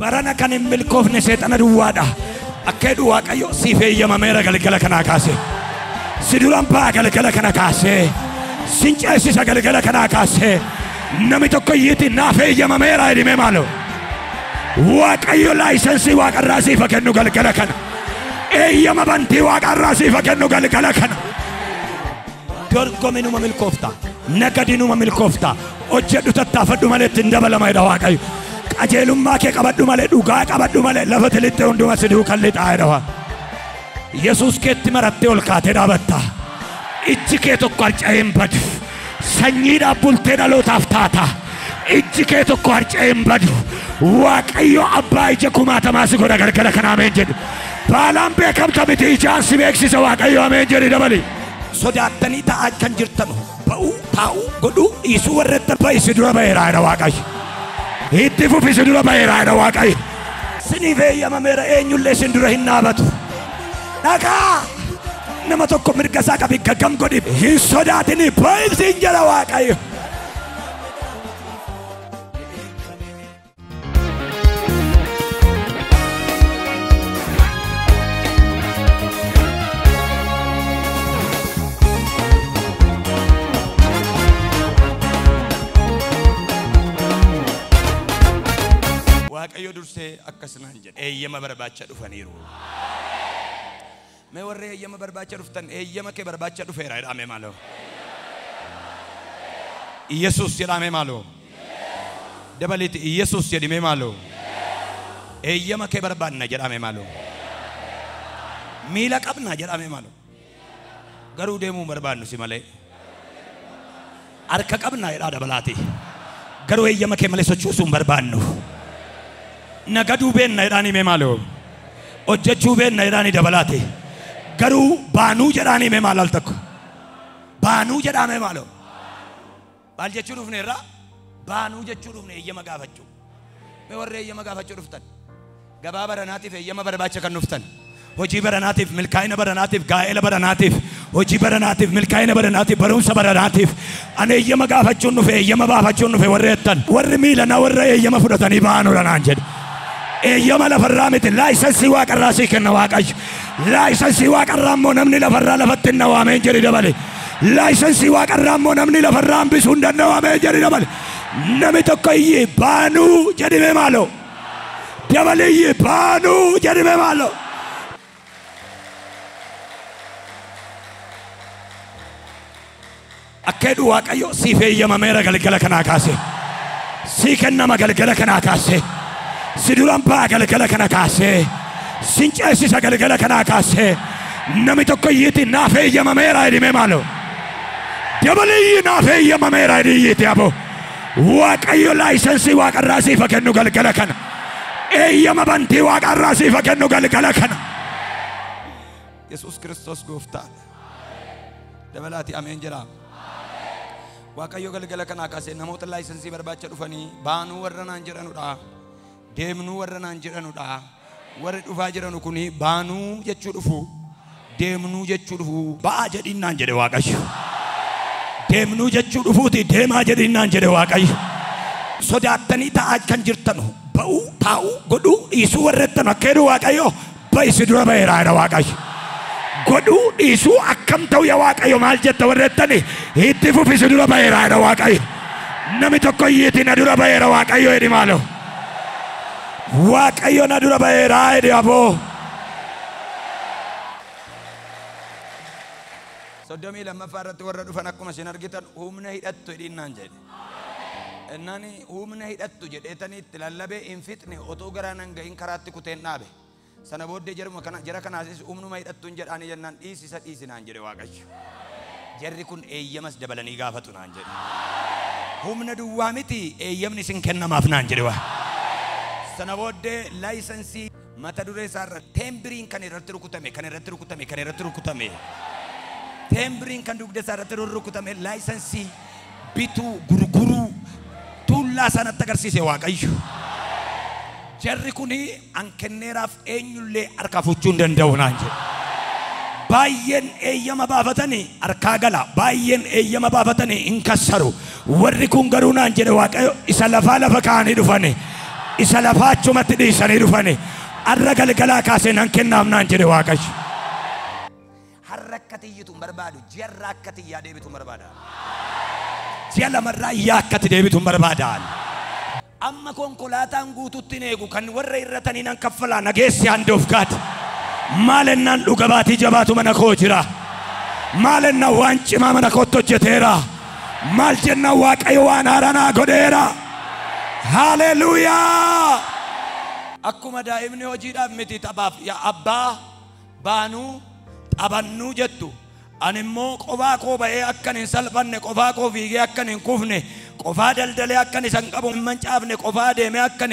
Barana kan hin milkoofne seexana duwwaadha. Akka jedhu Waaqayyo siif eeyyamameera galgala kanaa kaase. Si duraan ba'a galgala kana kaasee. Sin ceesisa galgala kanaa kaasee. Namni tokko iyyiitti naaf eeyyamameera jedhimee maaloo. Waaqayyo laayisensii waaqarraa siif haa kennu galgala kana. Eeyyama bantii waaqarraa siif haa kennu galgala kana. Dorgominuma milkoofta. Nagadinuma milkoofta. Hojjedhu tattaafadhu malee ittiin dabalama jedha Waaqayyo. Qajeelummaa kee qabadhu malee dhugaa qabadhu malee lafa tilitte hunduma si duukaa lixaa jedha Waaqayyo. Yesuus keetti marattee ol kaatee dhaabatta. Ijji kee tokko harca'ee hin badu. Sanyiidhaaf bultee dhalootaaf taata. Ijji kee tokko harca'ee hin badu. Waaqayyo abbaa ija kumaatamaa si godha galgala kana ameen jedhu. Baalaan beekamta miti ijaan si beeksisa Waaqayyo ameen jedhi dabali. Sodaattanii taa'aa kan jirtanu ba'uu taa'uu godhuu dhiisuu warra ba'i si dura ba'eera jedha Waaqayyo. Itti fufi si dura ba'eera jedha Waaqayyo. Siniif eeyyamameera eenyullee sin dura hin dhaabatu. Dhagaa nama tokko mirga isaa qabi gaggam godhi hin sodaatini ba'i siin jedha Waaqayyo. Waaqayyo dursee akkasinaan jedhe eeyyama barbaacha dhufaniiru. Mee warri eeyyama barbaacha dhuftan eeyyama kee barbaacha dhufeera jedhame maaloo. Iyesuus jedhame maaloo. Dabaliiti Iyesuus jedhime maaloo. Eeyyama kee barbaanna jedhame maaloo. Miila qabna jedhame maaloo. Garuu deemuu barbaannu si malee. Harka qabna jedhaa dabalaati. Garuu eeyyama kee malee sochoosuu hin barbaannu. Nagaduu beenna jedhaanii mee maaloo. Hojjechuu beenna jedhaanii dabalaate. Garuu baanuu jedhaanii mee maal al tokko. Baanuu jedhaa mee maaloo. Maal jechuu dhufne irraa? Baanuu jechuu dhufne eeyyama gaafachuu. Mee warri eeyyama gaafachuu dhuftan. Gabaa baranaatiif eeyyama barbaacha kan dhuftan. Hojii baranaatiif, milkaa'ina baranaatiif, gaa'ela baranaatiif, hojii baranaatiif, milkaa'ina baranaatiif, barumsa baranaatiif. Ani eeyyama gaafachuun dhufe, eeyyama baafachuun dhufe warri jettan. Warri miilana warra eeyyama fudhatanii baanuudha naan jedhe. Eeyyama lafarraa miti laayisensii waaqarraa sii kenna Waaqayyo. Laayisensii waaqarraa immoo namni lafarraa lafatti hin waameen jedhi dabale. Laayisensii waaqarraa immoo namni lafarraa hambisuu hin danda'u ameen jedhi dabale. Namni tokko iyyi baanuu jedhime maaloo. Dabale iyyi baanuu jedhime maaloo. Akka jedhu Waaqayyo siif eeyyamameera galgala kanaa kaase. Sii kennama galgala kanaa kaase. Si duraan ba'a galgala kana kaasee. Sin ceesisa galgala kanaa kaasee. Namni tokko iyyiitti naaf eeyyamameera jedhime maaloo. Dabale iyyi naaf eeyyamameera jedhi iyyiitti aboo. Waaqayyo laayisensii waaqarraa siif haa kennu galgala kana. Eeyyama bantii waaqarraa siif haa kennu galgala kana. Yesuus Kiristoos gooftaadha. Dabalaati ameen jedhaa. Waaqayyo galgala kanaa kaasee namoota laayisensii barbaacha dhufanii baanuu warra naan jedhanudha. Deemnuu warra naan jedhanudha. Warri dhufaa jiranu kuni baanuu jechuu dhufu. Deemnuu jechuu dhufu. Ba'aa jedhiin naan jedhe Waaqayyo. Deemnuu jechuu dhufuuti deemaa jedhiin naan jedhe Waaqayyo. Sodaattanii taa'aa kan jirtanu ba'uu taa'uu godhuu dhiisuu warra jettan akka jedhu Waaqayyo ba'i si dura ba'eera jedha Waaqayyo. Godhuu dhiisuu akkam ta'u yaa Waaqayyo maal jetta warra jettani itti fufi si dura ba'eera jedha Waaqayyo. Namni tokko iyyiitii na dura ba'eera Waaqayyo jedhi maaloo. Waaqayyo na dura ba'eera jedhi aboo. 32 irratti warra dhufan akkuma isin argitan humna hidhattu jedhiin naan jedhe. Innaan humna hidhattu jedheetanii itti lallabee hin fixne otoo garaa nan gahin karaatti kuteen dhaabe. Sana booddee jaruma kana jara kanaasis humnuma hidhattu hin jedhaanii jennaan dhiisisa dhiisi naan jedhe Waaqayyo. Jarri kun eeyyamas dabalanii gaafatu naan jedhe. Humna duwwaa miti eeyyamni isin kennamaaf naan jedhe waa. Sana booddee laayisensii mata duree isaarra teembiriin kan irratti rukutame kan irratti rukutame kan irratti rukutame. Teembiriin kan dugda isaa irratti rukutame laayisensii bituu gurguruu tuullaa sanatti agarsiise Waaqayyo. Jarri kuni an kenneeraaf eenyullee harkaa fuchuu hin danda'u naan jedhe. Baay'een eeyyama baafatanii harkaa gala. Baay'een eeyyama baafatanii hin kassaru. Warri kun garuu naan jedhe Waaqayyo isa lafaa lafa kaa'anii dhufani. Isa lafaa achumatti dhiisanii dhufani. Har'a galgalaa kaasee nan kennaaf naan jedhe Waaqayyo. Har'a akka xiyyitu hin barbaadu. Ji'arra akka xiyyaa deebitu hin barbaada. Ji'a lamarraa iyyaa akkatti deebitu hin barbaada. Amma konkolaataan guututti hin eegu kan warra irratanii nan kaffalaa nageessi hand of God. Maal ennaan dhuga baatii jabaatu mana koo jira. Maal ennaan waan cimaa mana kootti hojjeteera. Maal jennaan Waaqayyo waan haaraa naa godheera. Haleluuyaa! Akkuma daa'imni hojiidhaaf miti taphaaf yaa abbaa baanuu taphannuu jettu. Ani immoo qofaa koo ba'ee akkan hin salphanne, qofaa koo fiigee akkan hin kufne, qofaa daldalee akkan isan qabu hin mancaafne, qofaa deemee akkan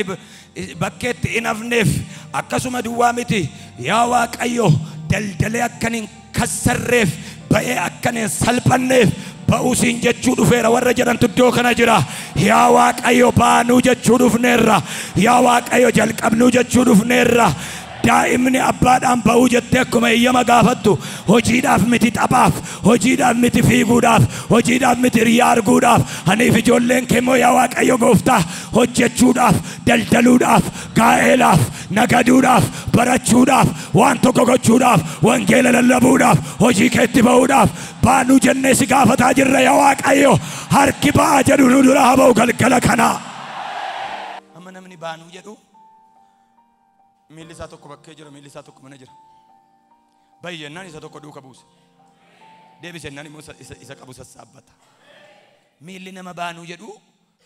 bakkeetti hin hafneef, akkasuma duwwaa miti yaa Waaqayyo daldalee akkan hin kassarreef, ba'ee akkan hin salphanneef ba'uu siin jechuu dhufeera warra jedhantu iddoo kana jira. Yaa Waaqayyo baanuu jechuu dhufneerra. Yaa Waaqayyo jalqabnuu jechuu dhufneerra. Daa'imni abbaadhaan ba'uu jettee akkuma eeyyama gaafattu hojiidhaaf miti taphaaf, hojiidhaaf miti fiiguudhaaf, hojiidhaaf miti hiriyaa arguudhaaf, aniif ijoolleen kee immoo yaa Waaqayyo gooftaa hojjechuudhaaf, daldaluudhaaf, gaa'elaaf, nagaduudhaaf, barachuudhaaf, waan tokko gochuudhaaf, wangeela lallabuudhaaf, hojii keetti ba'uudhaaf baanuu jennee si gaafataa jirra yaa Waaqayyo. Harki ba'aa jedhu nu dura haa ba'u galgala kana. Amma namni baanuu jedhu miilli isaa tokko bakkee jira, miilli isaa tokko mana jira. Bayi jennaan isa tokko duuka buuse. Deebise jennaan immoo isa qabu sassaabbata. Miilli nama baanuu jedhu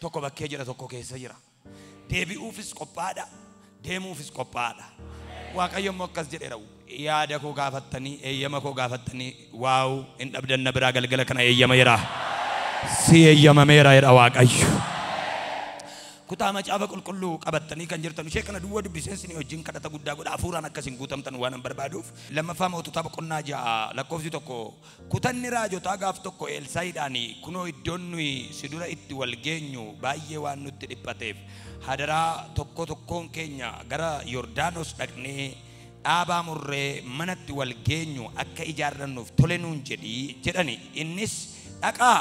tokko bakkee jira, tokko keessa jira. Deebi'uufis qophaadha, deemuufis qophaadha. Waaqayyo immoo akkas jedheera. Yaada koo gaafattanii, eeyyama koo gaafattanii, waaw hin dhabdan na biraa galgala kana eeyyama jira. Si eeyyamameera jedha Waaqayyo. Kutaa macaafa qulqulluu qabattanii kan jirtan ishee kana duwwaa dubbiseen isinii wajjin kadhata guddaa godha hafuuraan akkasiin guutamtan waan hin barbaaduuf. Lammaffaa Moototaa boqonnaa 6 lakkoofsi 1 kutanni raajotaa gaaf tokko Elsaayiidhaan kunoo iddoon nuyi si dura itti wal geenyu baay'ee waan nutti dhiphateef hadaraa tokko tokkoon keenya gara Yordaanos dhaqnee dhaabaa murree manatti wal geenyu akka ijaarrannuuf tole nuun jedhii jedhani. Innis dhaqaa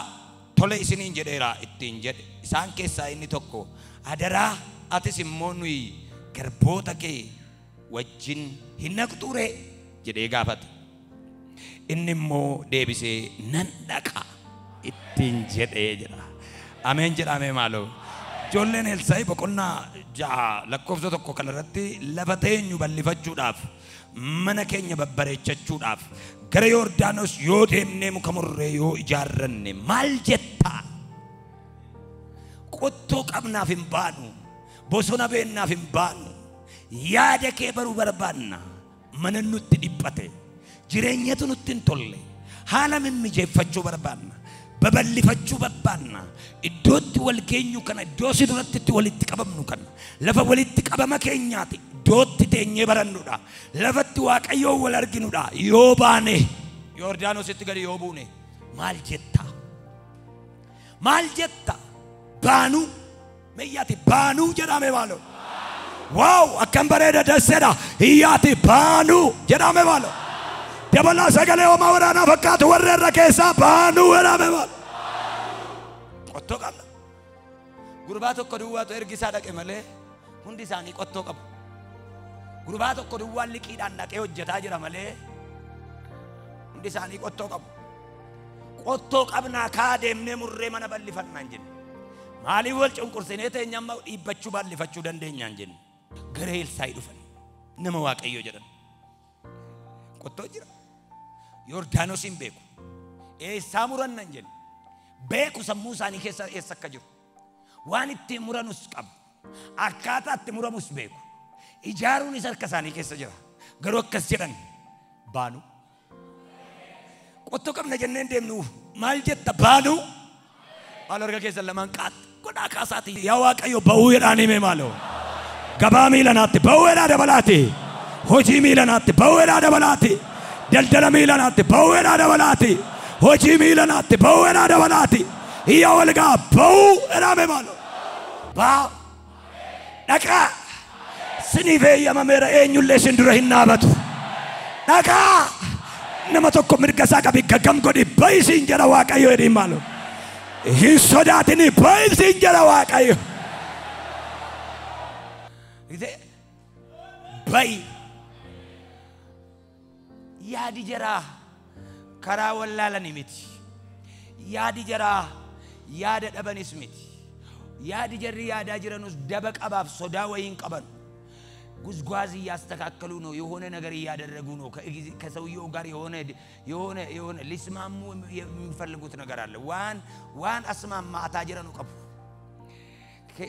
tole isiniin jedheera ittiin jedhe. Isaan keessaa inni tokko hadaraa atis immoo nuyi garboota kee wajjin hin naqxure jedhee gaafate. Inni immoo deebisee nan dhaqa ittiin jedhee jedha. Ameen jedhamee maaloo. Ijoolleen Elsaayi boqonnaa 6 lakkoofsa 1 kanarratti lafa teenyu bal'ifachuudhaaf, mana keenya babbareechachuudhaaf gara Yordaanos yoo deemnee muka murree yoo ijaarranne maal jettaa? Qottoo qabnaaf hin baanu, bosona beennaaf hin baanu, yaada kee baruu barbaanna. Mana nutti dhiphate, jireenyatu nutti hin tolle, haala mimmijeeffachuu barbaanna, babal'ifachuu barbaanna. Iddootti wal geenyu kana, iddoo si duratti itti walitti qabamnu kana, lafa walitti qabama keenyaati, iddootti teenyee barannudha, lafatti Waaqayyoon wal arginudha. Yoo baane Yordaanositti gadi yoo buune maal jetta? Maal jetta? Baanuu meeyyaati baanuu jedhame maaloo. Waaw akkam bareeda dasseedha. Hiyyaati baanuu jedhame maaloo. Dabalaa sagalee homaa waraanaa fakkaatu warra irra keessaa baanuu jedhame maaloo. Qottoo qabna. Gurbaa tokko duwwaatu ergi isaa dhaqe malee hundi isaanii qottoo qabu. Gurbaa tokko duwwaan liqiidhaan dhaqee hojjetaa jira malee hundi isaanii qottoo qabu. Qottoo qabnaa kaa deemnee murree mana bal'ifannaan jenne. Maaliif wal cunqursinee teenya amma dhiibbachuu bal'ifachuu dandeenyaan jenne. Gara Elsaayi dhufan nama Waaqayyoo jedhan. Qottoo jira. Yordaanos hin beeku. Eessaa murannan jenne. Beeku sammuu isaanii keessa eessa akka jiru. Waan ittiin muranus qabu. Akkaataa itti muramus beeku. Ijaaruunis harka isaanii keessa jira. Garuu akkas jedhan baanu. Qottoo qabna jenneen deemnu maal jetta baanu? Maal harka keessan lamaan godhaa kaasaati. Yaa Waaqayyo ba'uu jedhaan hime maaloo. Gabaa miila naatti ba'uu jedhaa dabalaati. Hojii miila naatti ba'uu jedhaa dabalaati. Daldala miila naatti ba'uu jedhaa dabalaati. Hojii miila naatti ba'uu jedhaa dabalaati. Iyyaa walgaa ba'uu jedhame maaloo. Baa dhaqaa siniif eeyyamameera eenyullee isin dura hin dhaabatu. Dhaqaa nama tokko mirga isaa qabi gaggam godhi ba'i siin jedha Waaqayyo jedhiin maaloo. Hin sodaatini ba'i siin jedha Waaqayyo. Bayi. Yaadi jaraa karaa wallaalanii miti. Yaadi jaraa yaada dhabanis miti. Yaadi jarri yaadaa jiranus daba qabaaf sodaa wayiin qaban. ጉዝጓዝ እያስተካከሉ ነው። የሆነ ነገር እያደረጉ ነው። ከሰውየው ጋር የሆነ የሆነ የሆነ ሊስማሙ የሚፈልጉት ነገር አለ። waan waan asmaammataa jiranu qabu.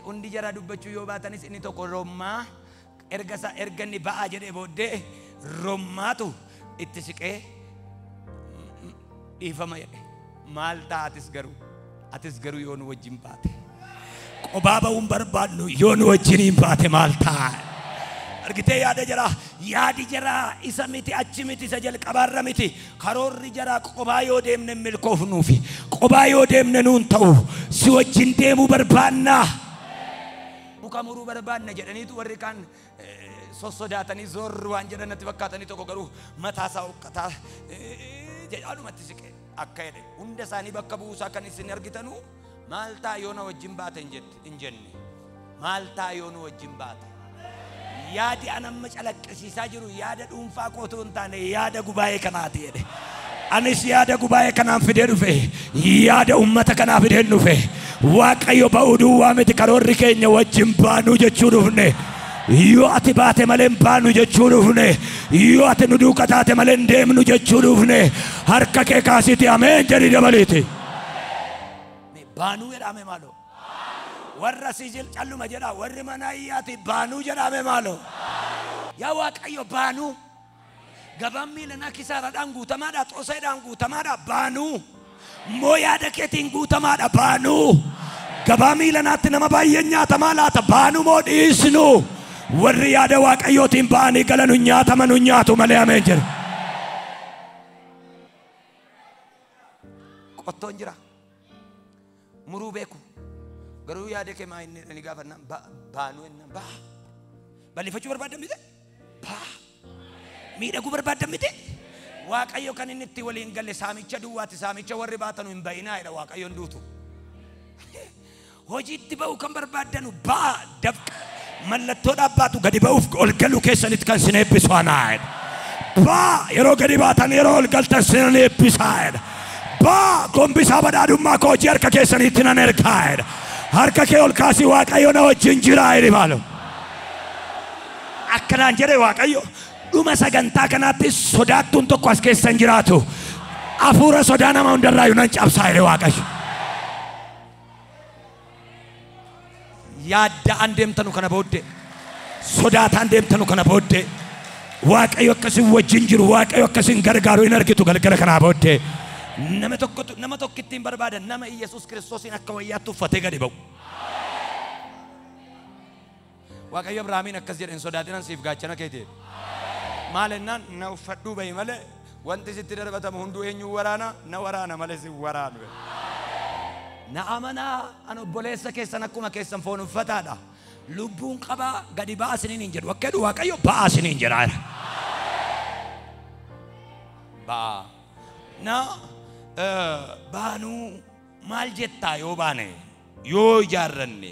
Hundi jara dubbachuu yoo baatanis inni tokko rommaa erga isaa erga inni ba'aa jedhee booddee rommaatu itti siqee dhiifama jedhe. Maal ta'a atis garuu yoo nu wajjin baate. Qobaa ba'uun barbaadnu yoo nu wajjin hin baate maal ta'a? Argitee yaada jara yaadi jara isa miti achi miti isa jalqabaarra miti karoorri jara qobaa yoo deemne milkoofnuufi qobaa yoo deemne nuun ta'u si wajjin deemuu barbaanna. Muka muruu barbaanna jedhaniitu warri kaan sossodaatanii zoorri waan jedhan natti fakkaatanii tokko garuu mataasaa uqqataa jedhaanumatti siqe akka jedhe hunda isaanii bakka buusaa kan isin argitanu maal ta'a yoo na wajjin baate hin jenne maal ta'a yoo nu wajjin baate. Yaadi an amma calaqqisiisaa jiru yaada dhuunfaa kootu hin taane yaada gubaa'ee kanaati jedhe. Anis yaada gubaa'ee kanaan fidee dhufe yaada uummata kanaa fidee dhufe Waaqayyo ba'uu duwwaa miti karoorri keenya wajjin baanuu jechuu dhufne. Yoo ati baate malee hin baanu jechuu dhufne. Yoo ati nu duuka taate malee hin deemnu jechuu dhufne. Harka kee kaasiiti ameen jedhi dabaliiti. Baanuu jedhame maaloo? Warra siijil calluma jedha warri mana iyyaati baanuu jedhame maaloo? Yaa Waaqayyo baanuu. Gabaan miilanaa kisaaraadhaan guutamaadha xooseedhaan guutamaadha baanuu. Moo yaada keetiin guutamaadha baanuu. Gabaa miilanaatti nama baay'een nyaatamaa laata baanuu moo dhiisnu? Warri yaada Waaqayyootiin ba'anii galanu nyaataman nyaatu malee ameen jedha. Qottoon jira. Muruu beeku. Garuu yaada kee maa inni ni gaafannaan baanuu ennaan baa. Balleeffachuu barbaaddan miti? Baa. Miidhaguu barbaaddan miti? Waaqayyo kan inni itti waliin galle saamicha duwwaati saamicha warri baatanu hin bayinaa jedha Waaqayyoon duutu. Hojiitti ba'uu kan barbaaddanu baa dafqa mallattoo dhaabbaatu gadi ba'uuf ol galu keessanitti kan sin eebbisu anaa jedha. Baa yeroo gadi baatan yeroo ol galtan sin eebbisaa jedha. Baa gombisaa badhaadhummaa koo hojii harka keessanitti nan ergaa jedha. Harka kee ol kaasii Waaqayyo na wajjin jira jedhi maaloo. Akkanaan jedhe Waaqayyo dhuma sagantaa kanaatti sodaattuun tokko as keessa hin jiraatu. Hafuura sodaa nama hundarraayyuu nan cabsaa jedhe Waaqayyo. Yaadda'an deemtanu kana booddee sodaataan deemtanu kana booddee Waaqayyo akkasin wajjin jiru Waaqayyo akkasin gargaaru hin argitu galgala kanaa booddee. Nama tokkotu nama tokkittiin barbaadan nama Iyyasuus Kiristoosiin akka wayyaatti uffatee gadi ba'u. Waaqayyo Abrahaamiin akkas jedhe hin sodaatinan siif gaachana keeti. Maal ennaan na uffadhuu bahi malee wanti sitti darbatamu hunduu eenyuu waraana na waraana malee si waraanu. Na amanaa an obboleessa keessan akkuma keessan foon uffataadha. Lubbuun qabaa gadi ba'aa isiniin hin jedhu akka jedhu Waaqayyo ba'aa isiniin jedhaa. Ba'aa. Na baanuu maal jettaa yoo baane yoo ijaarranne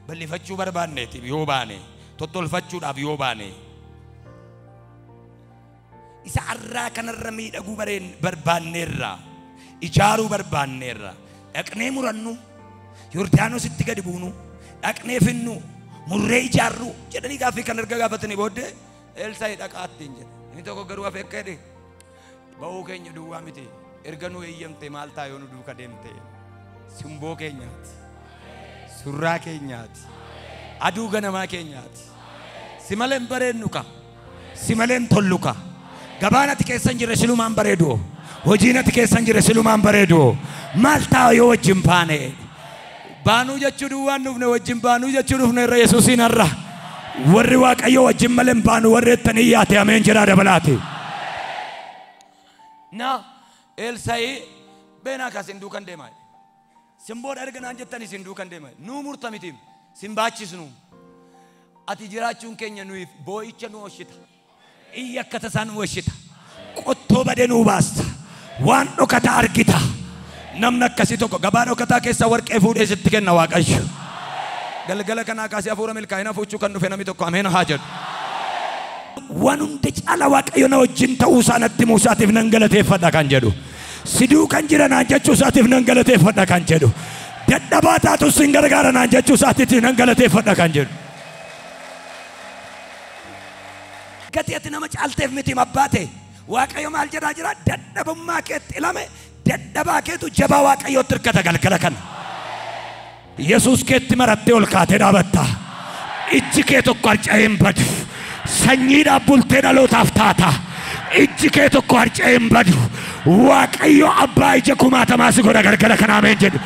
balleeffachuu barbaanneeti yoo baane tottolfachuudhaaf yoo baane isa arraa kanarra miidhaguu barbaanneerra ijaaruu barbaanneerra dhaqnee murannu Yordaanositti gadi buunu dhaqnee finnu murree ijaarru jedhanii gaaffii kan erga gaafatanii booddee Elsaa'i dhaqaatti hin jedhe. Inni tokko garuu hafe akka jedhe ba'uu keenya duwwaa miti erga nu eeyyamte maal ta'a yoo nu duuka deemte simboo keenyaati surraa keenyaati aduu ganamaa keenyaati si malee hin bareennu ka si malee hin tollu ka gabaan ati keessa hin jirre silumaan bareedu hojiin ati keessa hin jirre silumaan bareedu maal ta'a yoo wajjin baane baanuu jechuu duwwaan dhufne wajjin baanuu jechuu dhufne irra Yesuusiin har'a warri Waaqayyo wajjin malee hin baanu warri ettanii yaate ameen jedhaa dabalaati. Na Elsaa'i beenaa kaas hin duukan deemaa. Simboodha erga naan jettanii sin duukan deemaa. Nuu murta mitiim sin baachisnu. Ati jiraachuun keenya nuyiif boo'icha nu oshita. Iyya akka tasaa nu oshita. Qottoo badee nuu baasta. Waan dhokataa argita. Namni akkasii tokko gabaa dhokataa keessaa warqee fuudhee sitti kenna Waaqayyo. Galgala kanaa kaasee hafuura milkaa'ina fuuchuu kan dhufe namni tokko ameen haa jedhu. Waan hunda caala Waaqayyo na wajjin ta'uu isaa natti himuu isaatiif nan galateeffadha kan jedhu. Si duukan jira naan jechuu isaatiif nan galateeffadha kan jedhu. Dadhabaa taatus sin gargaara naan jechuu isaatiif nan galateeffadha kan jedhu. Gatii ati nama caalteef miti mabbaate. Waaqayyo maal jedhaa jira? Dadhabummaa keetti ilame dadhabaa keetu jabaa Waaqayyootti hirkata galgala kana. Yesuus keetti marattee ol kaatee dhaabatta. Ijji kee tokko harca'ee hin badu. Sanyiidhaaf bultee dhalootaaf taata. Ijji kee tokko harca'ee hin badu. Waaqayyo abbaa ija kumaatamaa si godha galgala kana ameen jedhu.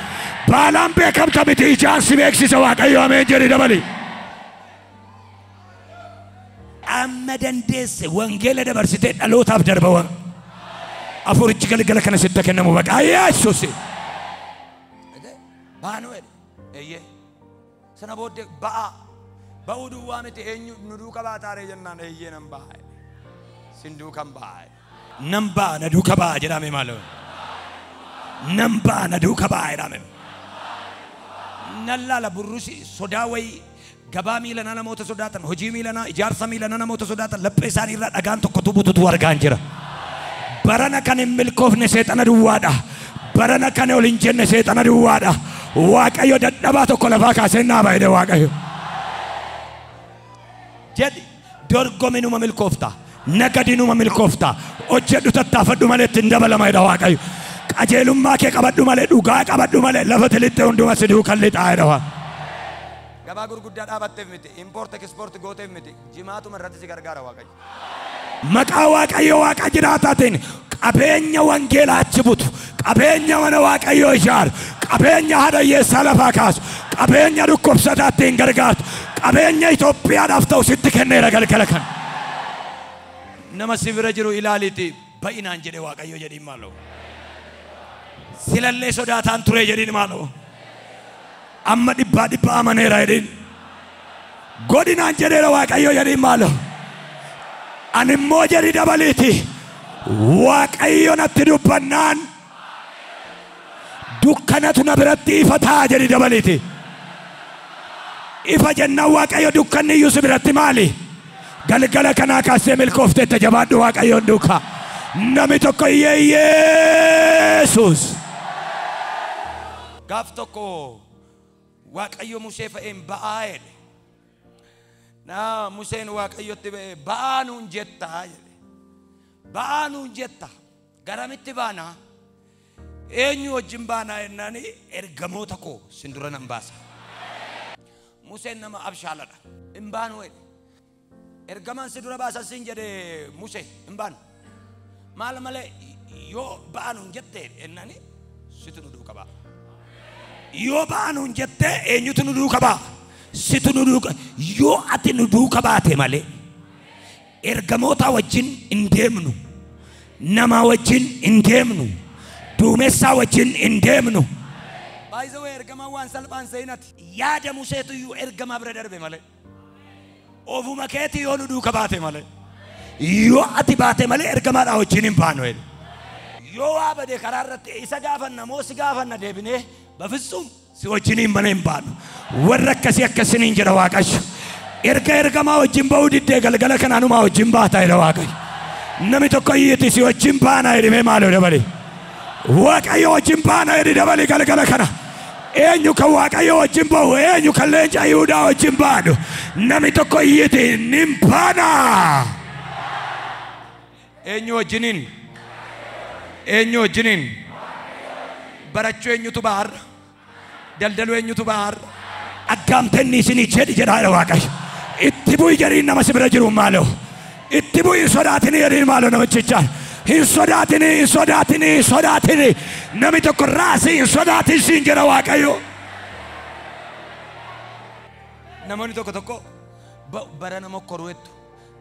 Baalaan beekamta miti ijaan si beeksisa Waaqayyo ameen jedhi dabali. Amma dandeesse wangeela dabarsitee dhalootaaf darba waan. Hafuurichi galgala kana sitti kennamu maqaa Yesuus. Baanuu jedhe. Eeyyee. Sana booddee ba'aa. Ba'uu duwwaa miti eenyu nu duuka baataaree jennaan eeyyee nan ba'a. Sin duukan ba'a. Nan ba'a na duuka ba'a jedhame maaloo. Nan ba'a na duuka ba'a jedhame. Nan laala burrusi sodaa wayii gabaa miilanaa namoota sodaatan hojii miilanaa ijaarsa miilanaa namoota sodaatan laphee isaanii irraa dhagaan tokko tubututu argaan jira. Barana kan hin milkoofne seexana duwwaadha. Barana kan ol hin jenne seexana duwwaadha. Waaqayyo dadhabaa tokko lafaa kaasee naa baay'ee Waaqayyo. Jedhi dorgominuma milkoofta. Nagadinuma milkoofta. Hojjedhu tattaafadhu malee ittiin dabalama jedha Waaqayyo. Qajeelummaa kee qabadhu malee dhugaa qabadhu malee lafa tilitte hunduma si duukan lixaa jedha Waaqayyo. Gabaa gurguddaa dhaabatteef miti, impoort ekspoort gooteef miti, jimaatuma irratti si gargaara Waaqayyo. Maqaa Waaqayyo Waaqa jiraataatiin qabeenya wangeelaa achi butu, qabeenya mana Waaqayyoo ijaaru, qabeenya haadha hiyyeessaa lafaa kaasu, qabeenya dhukkubsataa ittiin gargaartu, qabeenya Itoophiyaadhaaf ta'u sitti kenneera galgala kana. Nama si bira jiru ilaaliiti ba'inaan jedhe Waaqayyo jedhiin maaloo. Silallee sodaataan ture jedhiin maaloo. Amma dhibbaa dhibba amaneera jedhiin. Godinaan jedheera Waaqayyo jedhiin maaloo. Ani immoo jedhi dabaliiti. Waaqayyo natti dubbannaan dukkanatu na biratti ifa ta'a jedhi dabaliiti. Ifa jennaan Waaqayyo dukkanni iyyuu si biratti maali? Galgala kanaa kaasee milkoofteetta jabaadhu Waaqayyoon duukaa. Namni tokko iyyee Yesuus. Gaaf tokko Waaqayyo Musee fa'een ba'aa jedhe. Naa Museen Waaqayyotti ba'ee ba'aa nuun jettaa jedhe. Ba'aa nuun jetta. Garamitti baanaa? Eenyu wajjin baanaa jennaani ergamoota koo sin dura nan baasa. Museen nama abshaaladha. Hin baanu jedhe. Ergamaan si dura baasa siin jedhe Musee hin baanu. Maal malee yoo ba'aa nuun jette jennaani situ nu duuka ba'a. Yoo ba'aa nuun jette eenyutu nu duuka ba'a? Situ nu duuka. Yoo ati nu duuka baate malee ergamoota wajjin hin deemnu. Nama wajjin hin deemnu. Duumessaa wajjin hin deemnu. By the way, ergamaan waan salphaan seenati. Yaada Museetu iyyuu ergamaa bira darbe malee. Ofuma keetii yoo nu duuka baate malee. Yoo ati baate malee ergamaadhaa wajjin hin baanu jedhe. Yoo waa bade karaa irratti isa gaafanna moo si gaafanna deebinee በፍጹም si wajjin hin malee hin baanu. Warra akkasii akkasiniin jedha Waaqayyo. Erga ergamaa wajjin ba'uu diddee galgala kanaanumaa wajjin baata jedha Waaqayyo. Namni tokko iyyiti si wajjin baana jedhimee maaloo dabali. Waaqayyo wajjin baana jedhi dabali galgala kana. Eenyu kan Waaqayyo wajjin ba'u, eenyu kan leenca Yihudaa wajjin baanu. Namni tokko iyyiti nin baana. Eenyu wajjiniin? Eenyu wajjiniin? Barachuu eenyutu ba'a har'a? Daldaluu eenyutu ba'a har'a? Aggaamtenni isinii jedhi jedhaa Waaqayyo. Itti bu'i jedhiin nama si bira jiru maaloo. Itti bu'i hin sodaatinii jedhiin maaloo namichichaan. Hin sodaatinii, hin sodaatinii, hin sodaatinii. Namni tokko raasii hin sodaatin siin jedha Waaqayyo. Namoonni tokko tokko bara nama koruu jettu.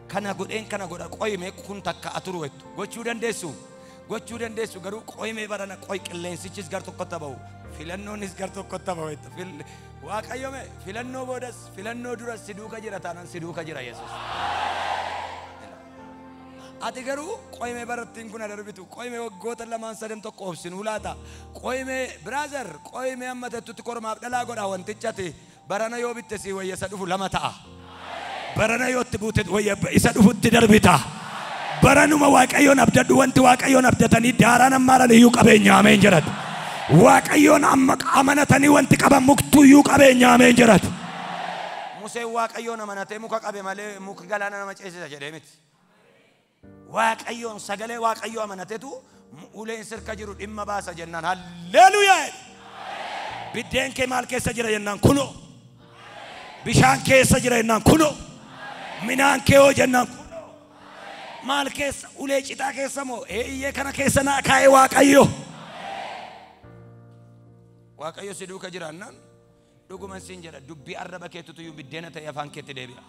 Kana godheen kana godha qoyimee kun takka aturu jettu. Gochuu dandeessu. Gochuu dandeessu garuu qoyimee barana qoy qilleensichis gar tokkotti ba'u. Filannoonis gar tokkotti ba'u jettu. Waaqayyo mee filannoo boodas filannoo duras si duuka jira taanaan si duuka jira Yesuus. Ati garuu qoyimee barattiin kun darbitu qoyimee waggoota lamaan sadan tokko obsinuu laata. Qoyimee brother qoyimee amma tettutti kormaaf dhalaa godha wantichi ati Barana yoo bitte si wayya isa dhufu 2 ta'a. Barana yoo itti buute wayya isa dhufutti darbita. Baranuma Waaqayyoon abdadhu wanti Waaqayyoon abdatanii daaraan ammaaran iyyuu qabeenya ameen jedhatu. Waaqayyoon amma amanatanii wanti qaban muktuu iyyuu qabeenya ameen jedhatu. Museen Waaqayyoon amanatee muka qabe malee muka galaana nama ceesisa jedhee miti. Waaqayyoon sagalee Waaqayyoo amanateetu uleen sirka jiru dhimma baasa jennaan halleluuyaa jedhe. Biddeen kee maal keessa jira jennaan kunoo. Bishaan keessa jira jennaan kunoo. Minaan kee hoo jennaan kunoo. Maal keessa ulee citaa keessa moo eeyyee kana keessa naa kaa'e Waaqayyo. Waaqayyo si duuka jiraannaan dhuguman siin jedha dubbii arraba keetutu iyyuu biddeena ta'e afaan keetti deebi'a.